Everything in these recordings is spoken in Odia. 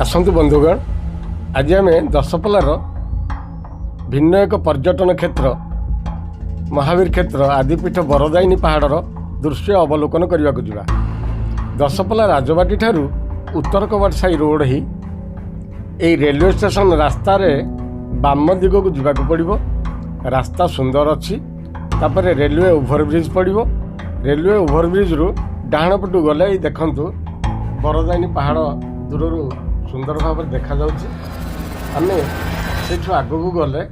ଆସନ୍ତୁ ବନ୍ଧୁଗଣ, ଆଜି ଆମେ ଦଶପଲ୍ଲାର ଭିନ୍ନ ଏକ ପର୍ଯ୍ୟଟନ କ୍ଷେତ୍ର ମହାବୀର କ୍ଷେତ୍ର ଆଦିପୀଠ ବରଦାୟିନୀ ପାହାଡ଼ର ଦୃଶ୍ୟ ଅବଲୋକନ କରିବାକୁ ଯିବା। ଦଶପଲ୍ଲା ରାଜବାଟୀ ଠାରୁ ଉତ୍ତର କବାଟ ସାହି ରୋଡ଼ ହେଇ ଏଇ ରେଲୱେ ଷ୍ଟେସନ ରାସ୍ତାରେ ବାମ ଦିଗକୁ ଯିବାକୁ ପଡ଼ିବ। ରାସ୍ତା ସୁନ୍ଦର ଅଛି। ତାପରେ ରେଲୱେ ଓଭରବ୍ରିଜ୍ ପଡ଼ିବ। ରେଲୱେ ଓଭରବ୍ରିଜ୍ରୁ ଡାହାଣ ପଟକୁ ଗଲେ ଏଇ ଦେଖନ୍ତୁ, ବରଦାୟିନୀ ପାହାଡ଼ ଦୂରରୁ ସୁନ୍ଦର ଭାବରେ ଦେଖାଯାଉଛି। ଆମେ ସେଇଠୁ ଆଗକୁ ଗଲେ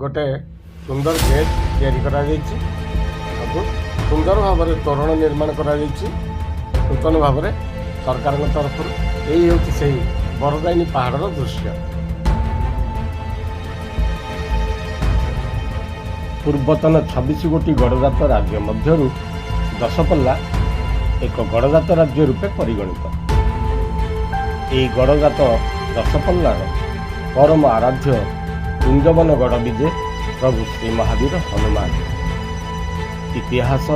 ଗୋଟେ ସୁନ୍ଦର ଗେଟ୍ ତିଆରି କରାଯାଇଛି। ସବୁ ସୁନ୍ଦର ଭାବରେ ତୋରଣ ନିର୍ମାଣ କରାଯାଇଛି ନୂତନ ଭାବରେ ସରକାରଙ୍କ ତରଫରୁ। ଏଇ ହେଉଛି ସେହି ବରଦାୟିନୀ ପାହାଡ଼ର ଦୃଶ୍ୟ। ପୂର୍ବତନ 26 ଗୋଟି ଗଡ଼ଜାତ ରାଜ୍ୟ ମଧ୍ୟରୁ ଦଶପଲ୍ଲା ଏକ ଗଡ଼ଜାତ ରାଜ୍ୟ ରୂପେ ପରିଗଣିତ। ଏହି ଗଡ଼ଜାତ ଦଶପଲ୍ଲାର ପରମ ଆରାଧ୍ୟ କୁଞ୍ଜବନ ଗଡ଼ ବିଜେ ପ୍ରଭୁ ଶ୍ରୀ ମହାବୀର ହନୁମାନ। ଇତିହାସ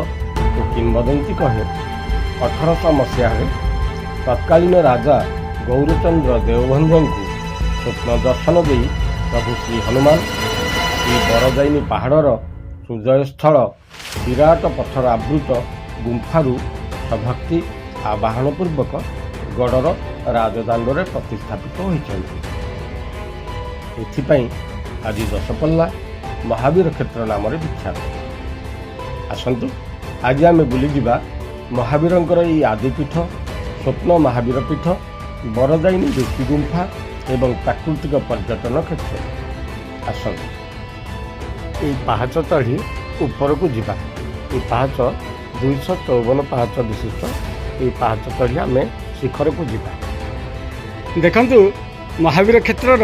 ଓ କିମ୍ବଦନ୍ତୀ କହେ, 1800 ମସିହାରେ ତତ୍କାଳୀନ ରାଜା ଗୌରଚନ୍ଦ୍ର ଦେଓଭଞ୍ଜଙ୍କୁ ସ୍ୱପ୍ନ ଦର୍ଶନ ଦେଇ ପ୍ରଭୁ ଶ୍ରୀ ହନୁମାନ ଏହି ବରଦାୟିନୀ ପାହାଡ଼ର ହୃଦୟସ୍ଥଳ ବିରାଟ ପଥର ଆବୃତ ଗୁମ୍ଫାରୁ ସଭକ୍ତି ଆବାହନ ପୂର୍ବକ ଗଡ଼ର ରାଜଦାଣ୍ଡରେ ପ୍ରତିସ୍ଥାପିତ ହୋଇଛନ୍ତି। ଏଥିପାଇଁ ଆଜି ଦଶପଲ୍ଲା ମହାବୀର କ୍ଷେତ୍ର ନାମରେ ବିଖ୍ୟାତ। ଆସନ୍ତୁ, ଆଜି ଆମେ ବୁଲିଯିବା ମହାବୀରଙ୍କର ଏହି ଆଦିପୀଠ ସ୍ୱପ୍ନ ମହାବୀର ପୀଠ, ବରଦାୟିନୀ ଋଷି ଗୁମ୍ଫା ଏବଂ ପ୍ରାକୃତିକ ପର୍ଯ୍ୟଟନ କ୍ଷେତ୍ର। ଆସନ୍ତୁ, ଏଇ ପାହାଚ ଚଢ଼ି ଉପରକୁ ଯିବା। ଏଇ ପାହାଚ 254 ପାହାଚ ବିଶିଷ୍ଟ। ଏଇ ପାହାଚ ଚଢ଼ି ଆମେ ଶିଖରକୁ ଯିବା। ଦେଖନ୍ତୁ, ମହାବୀର କ୍ଷେତ୍ରର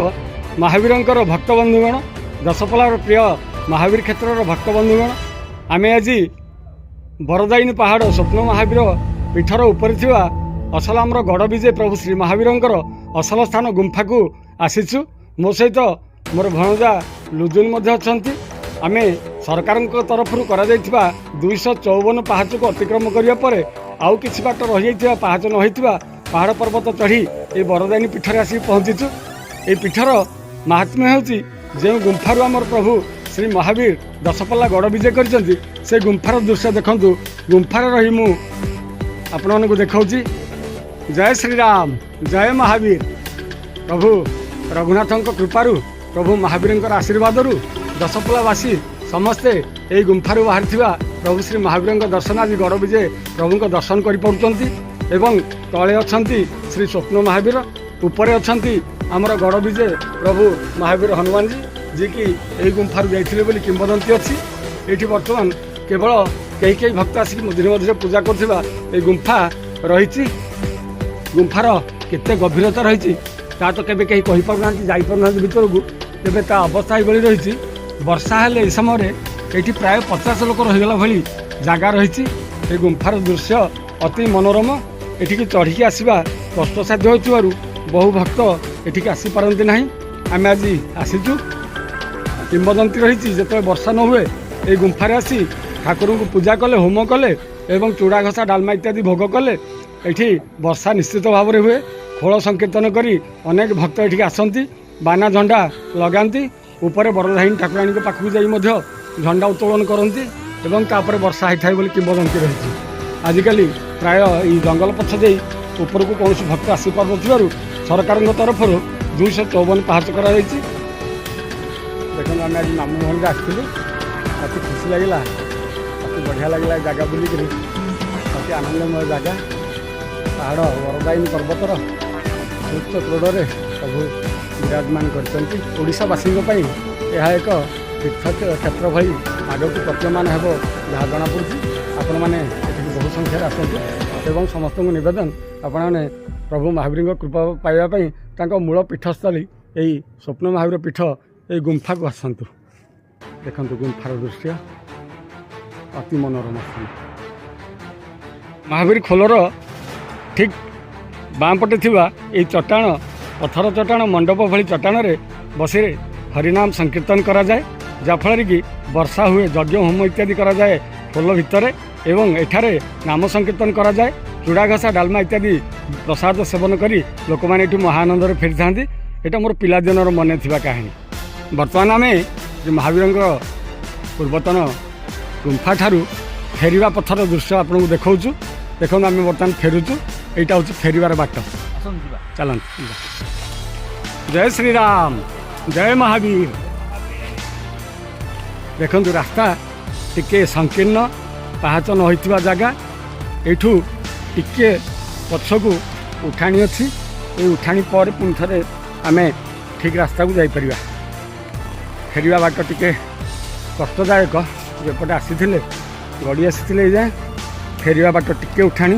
ମହାବୀରଙ୍କର ଭକ୍ତ ବନ୍ଧୁଗଣ, ଦଶପଲ୍ଲାର ପ୍ରିୟ ମହାବୀର କ୍ଷେତ୍ରର ଭକ୍ତ ବନ୍ଧୁଗଣ, ଆମେ ଆଜି ବରଦାୟିନୀ ପାହାଡ଼ ସ୍ୱପ୍ନ ମହାବୀର ପୀଠର ଉପରେ ଥିବା ଅସଲ ଆମର ଗଡ଼ ବିଜେ ପ୍ରଭୁ ଶ୍ରୀ ମହାବୀରଙ୍କର ଅସଲ ସ୍ଥାନ ଗୁମ୍ଫାକୁ ଆସିଛୁ। ମୋ ସହିତ ମୋର ଭଣଜା ଲୁଜୁନ ମଧ୍ୟ ଅଛନ୍ତି। ଆମେ ସରକାରଙ୍କ ତରଫରୁ କରାଯାଇଥିବା 254 ପାହାଚକୁ ଅତିକ୍ରମ କରିବା ପରେ ଆଉ କିଛି ବାଟ ରହିଯାଇଥିବା ପାହାଚ ନ ହୋଇଥିବା ପାହାଡ଼ ପର୍ବତ ଚଢ଼ି ଏଇ ବରଦାୟିନୀ ପୀଠରେ ଆସିକି ପହଞ୍ଚିଛୁ। ଏହି ପୀଠର ମାହାତ୍ମ୍ୟ ହେଉଛି, ଯେଉଁ ଗୁମ୍ଫାରୁ ଆମର ପ୍ରଭୁ ଶ୍ରୀ ମହାବୀର ଦଶପଲ୍ଲା ଗଡ଼ ବିଜେ କରିଛନ୍ତି, ସେ ଗୁମ୍ଫାର ଦୃଶ୍ୟ ଦେଖନ୍ତୁ। ଗୁମ୍ଫାରେ ରହି ମୁଁ ଆପଣମାନଙ୍କୁ ଦେଖାଉଛି। ଜୟ ଶ୍ରୀରାମ, ଜୟ ମହାବୀର। ପ୍ରଭୁ ରଘୁନାଥଙ୍କ କୃପାରୁ, ପ୍ରଭୁ ମହାବୀରଙ୍କର ଆଶୀର୍ବାଦରୁ ଦଶପଲ୍ଲାବାସୀ ସମସ୍ତେ ଏହି ଗୁମ୍ଫାରୁ ବାହାରିଥିବା ପ୍ରଭୁ ଶ୍ରୀ ମହାବୀରଙ୍କ ଦର୍ଶନ, ଆଜି ଗଡ଼ ବିଜେ ପ୍ରଭୁଙ୍କ ଦର୍ଶନ କରିପାରୁଛନ୍ତି। ଏବଂ ତଳେ ଅଛନ୍ତି ଶ୍ରୀ ସ୍ୱପ୍ନ ମହାବୀର, ଉପରେ ଅଛନ୍ତି ଆମର ଗଡ଼ ବିଜେ ପ୍ରଭୁ ମହାବୀର ହନୁମାନଜୀ, ଯିଏକି ଏହି ଗୁମ୍ଫାରୁ ଯାଇଥିଲେ ବୋଲି କିମ୍ବଦନ୍ତୀ ଅଛି। ଏଇଠି ବର୍ତ୍ତମାନ କେବଳ କେହି କେହି ଭକ୍ତ ଆସିକି ମଝିରେ ମଝିରେ ପୂଜା କରୁଥିବା ଏହି ଗୁମ୍ଫା ରହିଛି। ଗୁମ୍ଫାର କେତେ ଗଭୀରତା ରହିଛି, ତା ତ କେବେ କେହି କହିପାରୁନାହାନ୍ତି, ଯାଇପାରୁନାହାନ୍ତି ଭିତରକୁ। ତେବେ ତା ଅବସ୍ଥା ଏଇଭଳି ରହିଛି। ବର୍ଷା ହେଲେ ଏହି ସମୟରେ ଏଇଠି ପ୍ରାୟ 50 ଲୋକ ରହିଗଲା ଭଳି ଜାଗା ରହିଛି। ଏ ଗୁମ୍ଫାର ଦୃଶ୍ୟ ଅତି ମନୋରମ। ଏଠିକି ଚଢ଼ିକି ଆସିବା କଷ୍ଟସାଧ୍ୟ ହେଉଥିବାରୁ ବହୁ ଭକ୍ତ ଏଠିକି ଆସିପାରନ୍ତି ନାହିଁ। ଆମେ ଆଜି ଆସିଛୁ। କିମ୍ବଦନ୍ତୀ ରହିଛି, ଯେତେବେଳେ ବର୍ଷା ନ ହୁଏ, ଏଇ ଗୁମ୍ଫାରେ ଆସି ଠାକୁରଙ୍କୁ ପୂଜା କଲେ, ହୋମ କଲେ ଏବଂ ଚୂଡ଼ା ଘଷା, ଡାଲମା ଇତ୍ୟାଦି ଭୋଗ କଲେ ଏଠି ବର୍ଷା ନିଶ୍ଚିତ ଭାବରେ ହୁଏ। ଖୋଳ ସଂକୀର୍ତ୍ତନ କରି ଅନେକ ଭକ୍ତ ଏଠିକି ଆସନ୍ତି, ବାନା ଝଣ୍ଡା ଲଗାନ୍ତି, ଉପରେ ବରଦାୟିନୀ ଠାକୁରାଣୀଙ୍କ ପାଖକୁ ଯାଇ ମଧ୍ୟ ଝଣ୍ଡା ଉତ୍ତୋଳନ କରନ୍ତି ଏବଂ ତାପରେ ବର୍ଷା ହେଇଥାଏ ବୋଲି କିମ୍ବଦନ୍ତୀ ରହିଛି। ଆଜିକାଲି ପ୍ରାୟ ଏଇ ଜଙ୍ଗଲ ପଛ ଦେଇ ଉପରକୁ କୌଣସି ଭକ୍ତ ଆସିପାରୁନଥିବାରୁ ସରକାରଙ୍କ ତରଫରୁ 254 ପାହାଚ କରାଯାଇଛି। ଦେଖନ୍ତୁ, ଆମେ ଆଜି ମାମୁଁ ଭଣଜା ଆସିଥିଲୁ। ଅତି ଖୁସି ଲାଗିଲା, ଅତି ବଢ଼ିଆ ଲାଗିଲା ଏ ଜାଗା ବୁଲିକିରି। ଅତି ଆନନ୍ଦମୟ ଜାଗା। ପାହାଡ଼ ବରଦାୟିନୀ ପର୍ବତର ଉଚ୍ଚ କ୍ରୋଡ଼ରେ ପ୍ରଭୁ ବିରାଜମାନ କରିଛନ୍ତି। ଓଡ଼ିଶାବାସୀଙ୍କ ପାଇଁ ଏହା ଏକ ତୀର୍ଥ କ୍ଷେତ୍ର ଭଳି ଆଗକୁ ପ୍ରତୀୟମାନ ହେବ ଯାହା ଜଣାପଡ଼ୁଛି। ଆପଣମାନେ ଏଠିକି ବହୁ ସଂଖ୍ୟାରେ ଆସନ୍ତୁ ଏବଂ ସମସ୍ତଙ୍କୁ ନିବେଦନ, ଆପଣମାନେ ପ୍ରଭୁ ମହାବୀରଙ୍କ କୃପା ପାଇବା ପାଇଁ ତାଙ୍କ ମୂଳ ପୀଠସ୍ଥଳୀ ଏଇ ସ୍ୱପ୍ନ ମହାବୀର ପୀଠ, ଏଇ ଗୁମ୍ଫାକୁ ଆସନ୍ତୁ। ଦେଖନ୍ତୁ ଗୁମ୍ଫାର ଦୃଶ୍ୟ, ଅତି ମନୋରମ ସ୍ଥାନ। ମହାବୀର ଖୋଲର ଠିକ୍ ବାଁ ପଟେ ଥିବା ଏଇ ଚଟାଣ, ପଥର ଚଟାଣ, ମଣ୍ଡପ ଭଳି ଚଟାଣରେ ବସି ହରିନାମ ସଂକୀର୍ତ୍ତନ କରାଯାଏ, ଯାହାଫଳରେ କି ବର୍ଷା ହୁଏ। ଯଜ୍ଞ ହୋମ ଇତ୍ୟାଦି କରାଯାଏ ଖୋଲ ଭିତରେ ଏବଂ ଏଠାରେ ନାମ ସଂକୀର୍ତ୍ତନ କରାଯାଏ। ଚୁଡ଼ା ଘସା, ଡାଲମା ଇତ୍ୟାଦି ପ୍ରସାଦ ସେବନ କରି ଲୋକମାନେ ଏଠୁ ମହାଆନନ୍ଦରେ ଫେରିଥାନ୍ତି। ଏଇଟା ମୋର ପିଲାଦିନର ମନେ ଥିବା କାହାଣୀ। ବର୍ତ୍ତମାନ ଆମେ ଯେ ମହାବୀରଙ୍କ ପୂର୍ବତନ ଗୁମ୍ଫା ଠାରୁ ଫେରିବା ପଥର ଦୃଶ୍ୟ ଆପଣଙ୍କୁ ଦେଖାଉଛୁ। ଦେଖନ୍ତୁ, ଆମେ ବର୍ତ୍ତମାନ ଫେରୁଛୁ। ଏଇଟା ହେଉଛି ଫେରିବାର ବାଟ। ଆସନ୍ତୁ, ଯିବା। ଚାଲନ୍ତୁ ଯିବା। ଜୟ ଶ୍ରୀରାମ, ଜୟ ମହାବୀର। ଦେଖନ୍ତୁ, ରାସ୍ତା ଟିକେ ସଂକୀର୍ଣ୍ଣ, ପାହାଚ ନ ହୋଇଥିବା ଜାଗା। ଏଇଠୁ ଟିକେ ପଛକୁ ଉଠାଣି ଅଛି। ଏଇ ଉଠାଣି ପରେ ପୁଣି ଥରେ ଆମେ ଠିକ୍ ରାସ୍ତାକୁ ଯାଇପାରିବା। ଫେରିବା ବାଟ ଟିକେ କଷ୍ଟଦାୟକ। ଯେପଟେ ଆସିଥିଲେ, ଗଡ଼ି ଆସିଥିଲେ ଏଇ ଯାଏଁ, ଫେରିବା ବାଟ ଟିକେ ଉଠାଣି,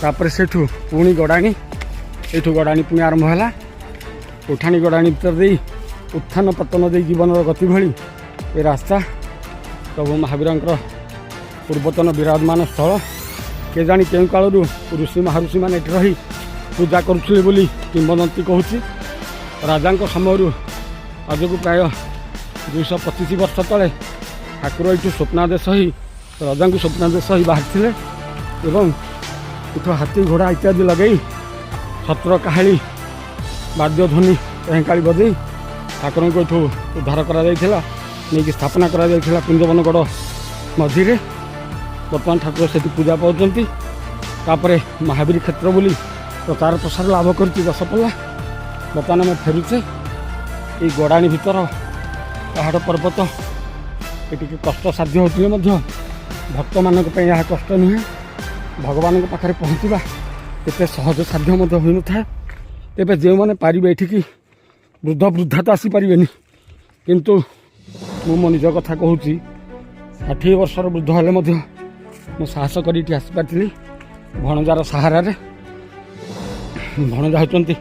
ତାପରେ ସେଠୁ ପୁଣି ଗଡ଼ାଣି। ଏଇଠୁ ଗଡ଼ାଣି ପୁଣି ଆରମ୍ଭ ହେଲା। ଉଠାଣି ଗଡ଼ାଣି ଭିତରେ ଦେଇ, ଉତ୍ଥାନ ପତନ ଦେଇ ଜୀବନର ଗତି ଭଳି ଏ ରାସ୍ତା। ପ୍ରଭୁ ମହାବୀରଙ୍କର ପୂର୍ବତନ ବିରାଜମାନ ସ୍ଥଳ। କେଜାଣି କେଉଁ କାଳରୁ ଋଷି ମହର୍ଷିମାନେ ଏଠି ରହି ପୂଜା କରୁଥିଲେ ବୋଲି କିମ୍ବଦନ୍ତୀ କହୁଛି। ରାଜାଙ୍କ ସମୟରୁ, ଆଜକୁ ପ୍ରାୟ 225 ବର୍ଷ ତଳେ ଠାକୁର ଏଇଠୁ ସ୍ୱପ୍ନାଦେଶ ହୋଇ, ରାଜାଙ୍କୁ ସ୍ୱପ୍ନାଦେଶ ହୋଇ ବାହାରିଥିଲେ ଏବଂ ଏଠୁ ହାତୀ, ଘୋଡ଼ା ଇତ୍ୟାଦି ଲଗେଇ, ଛତ୍ର କାହାଳି, ବାଦ୍ୟଧ୍ୱନି, ରେଙ୍କାଳି ବଜେଇ ଠାକୁରଙ୍କୁ ଏଠୁ ଉଦ୍ଧାର କରାଯାଇଥିଲା, ନେଇକି ସ୍ଥାପନା କରାଯାଇଥିଲା କୁଞ୍ଜବନଗଡ଼ ମଝିରେ। ବର୍ତ୍ତମାନ ଠାକୁର ସେଠି ପୂଜା ପାଉଛନ୍ତି। ତାପରେ ମହାବୀର କ୍ଷେତ୍ର ବୋଲି ପ୍ରଚାର ପ୍ରସାର ଲାଭ କରିଛି ଦଶପଲ୍ଲା। ବର୍ତ୍ତମାନ ଆମେ ଫେରୁଛେ। ଏଇ ଗଡ଼ାଣି ଭିତର ପାହାଡ଼ ପର୍ବତ ଏ ଟିକେ କଷ୍ଟସାଧ୍ୟ ହେଉଥିଲେ ମଧ୍ୟ ଭକ୍ତମାନଙ୍କ ପାଇଁ ଏହା କଷ୍ଟ ନୁହେଁ। ଭଗବାନଙ୍କ ପାଖରେ ପହଞ୍ଚିବା ଏତେ ସହଜ ସାଧ୍ୟ ମଧ୍ୟ ହୋଇନଥାଏ। ତେବେ ଯେଉଁମାନେ ପାରିବେ, ଏଠିକି ବୃଦ୍ଧ ବୃଦ୍ଧା ତ ଆସିପାରିବେନି, କିନ୍ତୁ ମୁଁ ମୋ ନିଜ କଥା କହୁଛି, 60 ବର୍ଷର ବୃଦ୍ଧ ହେଲେ ମଧ୍ୟ ମୁଁ ସାହସ କରି ଏଠି ଆସିପାରିଥିଲି ଭଣଜାର ସାହାରାରେ। ଭଣଜା ହେଉଛନ୍ତି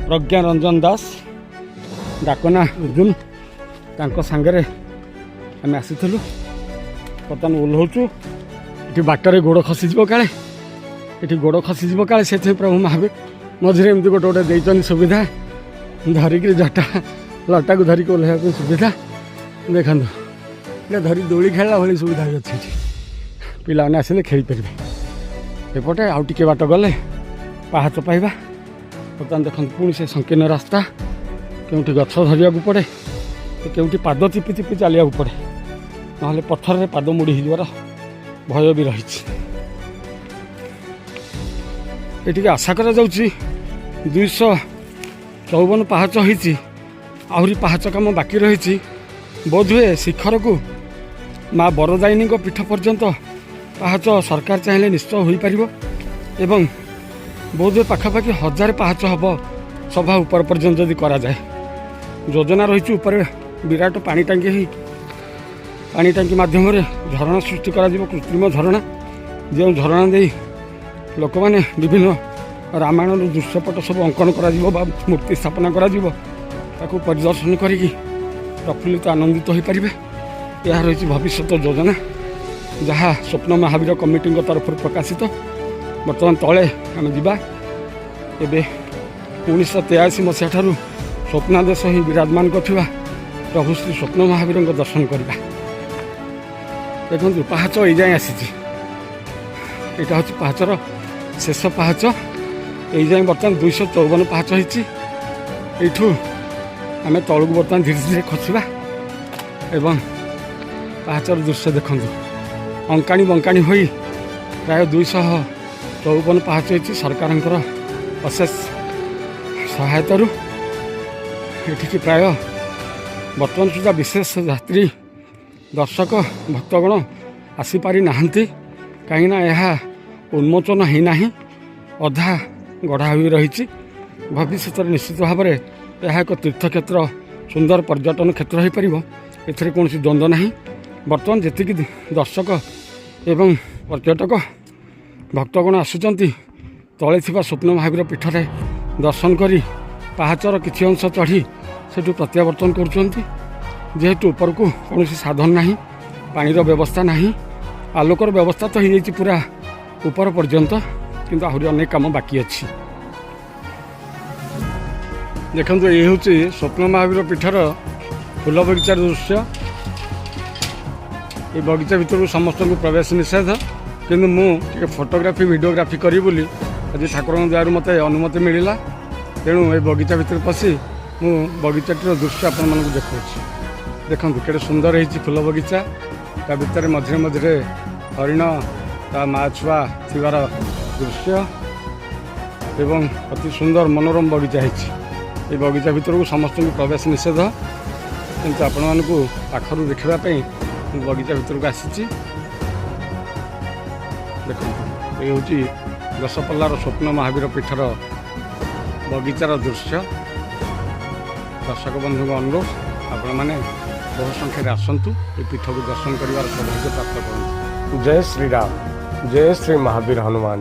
ପ୍ରଜ୍ଞା ରଞ୍ଜନ ଦାସ, ଡାକନା ଅର୍ଜୁନ। ତାଙ୍କ ସାଙ୍ଗରେ ଆମେ ଆସିଥିଲୁ। ବର୍ତ୍ତମାନ ଓହ୍ଲଉଛୁ। ଏଠି ବାଟରେ ଗୋଡ଼ ଖସିଯିବ କାଳେ, ଏଠି ଗୋଡ଼ ଖସିଯିବ କାଳେ, ସେଥିପାଇଁ ପ୍ରଭୁ ମହାବୀର ମଝିରେ ଏମିତି ଗୋଟେ ଗୋଟେ ଦେଇଛନ୍ତି ସୁବିଧା, ଧରିକିରି ଜଟା ଲଟାକୁ ଧରିକି ଓହ୍ଲାଇବା ପାଇଁ ସୁବିଧା। ଦେଖନ୍ତୁ, ଏଇଟା ଧରି ଦୋଳି ଖେଳିଲା ଭଳି ସୁବିଧା ବି ଅଛି ଏଠି। ପିଲାମାନେ ଆସିଲେ ଖେଳିପାରିବେ। ଏପଟେ ଆଉ ଟିକେ ବାଟ ଗଲେ ପାହାଚ ପାଇବା। ବର୍ତ୍ତମାନ ଦେଖନ୍ତୁ, ପୁଣି ସେ ସଂକୀର୍ଣ୍ଣ ରାସ୍ତା। କେଉଁଠି ଗଛ ଧରିବାକୁ ପଡ଼େ ତ କେଉଁଠି ପାଦ ଚିପି ଚିପି ଚାଲିବାକୁ ପଡ଼େ, ନହେଲେ ପଥରରେ ପାଦ ମୋଡ଼ି ହେଇଯିବାର ଭୟ ବି ରହିଛି। ଏଠିକି ଆଶା କରାଯାଉଛି 254 ପାହାଚ ହେଇଛି, ଆହୁରି ପାହାଚ କାମ ବାକି ରହିଛି। ବୋଧହୁଏ ଶିଖରକୁ ମା ବରଦାୟିନୀଙ୍କ ପୀଠ ପର୍ଯ୍ୟନ୍ତ ପାହାଚ ସରକାର ଚାହିଁଲେ ନିଶ୍ଚୟ ହୋଇପାରିବ ଏବଂ ବୋଧହୁଏ ପାଖାପାଖି 1000 ପାହାଚ ହେବ ସଭା ଉପର ପର୍ଯ୍ୟନ୍ତ ଯଦି କରାଯାଏ। ଯୋଜନା ରହିଛି, ଉପରେ ବିରାଟ ପାଣି ଟାଙ୍କି ହେଇ ପାଣି ଟାଙ୍କି ମାଧ୍ୟମରେ ଝରଣା ସୃଷ୍ଟି କରାଯିବ, କୃତ୍ରିମ ଝରଣା, ଯେଉଁ ଝରଣା ଦେଇ ଲୋକମାନେ ବିଭିନ୍ନ ରାମାୟଣର ଦୃଶ୍ୟପଟ ସବୁ ଅଙ୍କନ କରାଯିବ ବା ମୂର୍ତ୍ତି ସ୍ଥାପନା କରାଯିବ। ତାକୁ ପରିଦର୍ଶନ କରିକି ପ୍ରଫୁଲ୍ଲିତ, ଆନନ୍ଦିତ ହୋଇପାରିବେ। ଏହା ରହିଛି ଭବିଷ୍ୟତ ଯୋଜନା, ଯାହା ସ୍ୱପ୍ନ ମହାବୀର କମିଟିଙ୍କ ତରଫରୁ ପ୍ରକାଶିତ। ବର୍ତ୍ତମାନ ତଳେ ଆମେ ଯିବା। ଏବେ 1983 ମସିହା ଠାରୁ ସ୍ୱପ୍ନାଦେଶ ହୋଇ ବିରାଜମାନ କରୁଥିବା ପ୍ରଭୁ ଶ୍ରୀ ସ୍ୱପ୍ନ ମହାବୀରଙ୍କ ଦର୍ଶନ କରିବା। ଦେଖନ୍ତୁ, ପାହାଚ ଏଇ ଯାଏଁ ଆସିଛି। ଏଇଟା ହେଉଛି ପାହାଚର ଶେଷ ପାହାଚ। ଏଇ ଯାଏଁ ବର୍ତ୍ତମାନ 254 ପାହାଚ ହେଇଛି। ଏଇଠୁ ଆମେ ତଳକୁ ବର୍ତ୍ତମାନ ଧୀରେ ଧୀରେ ଖସିବା ଏବଂ ପାହାଚର ଦୃଶ୍ୟ ଦେଖନ୍ତୁ, ଅଙ୍କାଣି ବଙ୍କାଣି ହୋଇ ପ୍ରାୟ 254 ପାହାଚ ହେଇଛି। ସରକାରଙ୍କର ଅଶେଷ ସହାୟତାରୁ ଏଠିକି ପ୍ରାୟ ବର୍ତ୍ତମାନ ସୁଦ୍ଧା ବିଶେଷ ଯାତ୍ରୀ, ଦର୍ଶକ, ଭକ୍ତଗଣ ଆସିପାରି ନାହାନ୍ତି, କାହିଁକିନା ଏହା ଉନ୍ମୋଚନ ହେଇନାହିଁ, ଅଧା ଗଢ଼ା ହୋଇ ରହିଛି। ଭବିଷ୍ୟତରେ ନିଶ୍ଚିତ ଭାବରେ ଏହା ଏକ ତୀର୍ଥକ୍ଷେତ୍ର, ସୁନ୍ଦର ପର୍ଯ୍ୟଟନ କ୍ଷେତ୍ର ହୋଇପାରିବ, ଏଥିରେ କୌଣସି ଦ୍ୱନ୍ଦ୍ୱ ନାହିଁ। ବର୍ତ୍ତମାନ ଯେତିକି ଦର୍ଶକ ଏବଂ ପର୍ଯ୍ୟଟକ, ଭକ୍ତଗଣ ଆସୁଛନ୍ତି, ତଳେ ଥିବା ସ୍ୱପ୍ନ ମହାବୀର ପୀଠରେ ଦର୍ଶନ କରି ପାହାଚର କିଛି ଅଂଶ ଚଢ଼ି ସେଠୁ ପ୍ରତ୍ୟାବର୍ତ୍ତନ କରୁଛନ୍ତି। ଯେହେତୁ ଉପରକୁ କୌଣସି ସାଧନ ନାହିଁ, ପାଣିର ବ୍ୟବସ୍ଥା ନାହିଁ, ଆଲୋକର ବ୍ୟବସ୍ଥା ତ ହେଇଯାଇଛି ପୁରା ଉପର ପର୍ଯ୍ୟନ୍ତ, କିନ୍ତୁ ଆହୁରି ଅନେକ କାମ ବାକି ଅଛି। ଦେଖନ୍ତୁ, ଏ ହେଉଛି ସ୍ୱପ୍ନ ମହାବୀର ପୀଠର ଫୁଲ ବଗିଚାର ଦୃଶ୍ୟ। ଏ ବଗିଚା ଭିତରକୁ ସମସ୍ତଙ୍କୁ ପ୍ରବେଶ ନିଷେଧ। କିନ୍ତୁ ମୁଁ ଟିକେ ଫଟୋଗ୍ରାଫି, ଭିଡ଼ିଓଗ୍ରାଫି କରିବି ବୋଲି ଆଜି ଠାକୁରଙ୍କ ଦୟାରୁ ମୋତେ ଅନୁମତି ମିଳିଲା। ତେଣୁ ଏ ବଗିଚା ଭିତରେ ପଶି ମୁଁ ବଗିଚାଟିର ଦୃଶ୍ୟ ଆପଣମାନଙ୍କୁ ଦେଖାଉଛି। ଦେଖନ୍ତୁ, କେଡ଼େ ସୁନ୍ଦର ହେଇଛି ଫୁଲ ବଗିଚା। ତା ଭିତରେ ମଝିରେ ମଝିରେ ହରିଣ, ତା ମା ଛୁଆ ଥିବାର ଦୃଶ୍ୟ ଏବଂ ଅତି ସୁନ୍ଦର ମନୋରମ ବଗିଚା ହେଇଛି। ଏ ବଗିଚା ଭିତରକୁ ସମସ୍ତଙ୍କୁ ପ୍ରବେଶ ନିଷେଧ, କିନ୍ତୁ ଆପଣମାନଙ୍କୁ ପାଖରୁ ଦେଖିବା ପାଇଁ ମୁଁ ବଗିଚା ଭିତରକୁ ଆସିଛି। ଦେଖନ୍ତୁ, ଏ ହେଉଛି ଦଶପଲ୍ଲାର ସ୍ୱପ୍ନ ମହାବୀର ପୀଠର ବଗିଚାର ଦୃଶ୍ୟ। ଦର୍ଶକ ବନ୍ଧୁଙ୍କ ଅନୁରୋଧ, ଆପଣମାନେ ବହୁ ସଂଖ୍ୟାରେ ଆସନ୍ତୁ, ଏ ପୀଠକୁ ଦର୍ଶନ କରିବାର ସୌଭାଗ୍ୟ ପ୍ରାପ୍ତ କରନ୍ତୁ। ଜୟ ଶ୍ରୀରାମ, ଜୟ ଶ୍ରୀ ମହାବୀର ହନୁମାନ।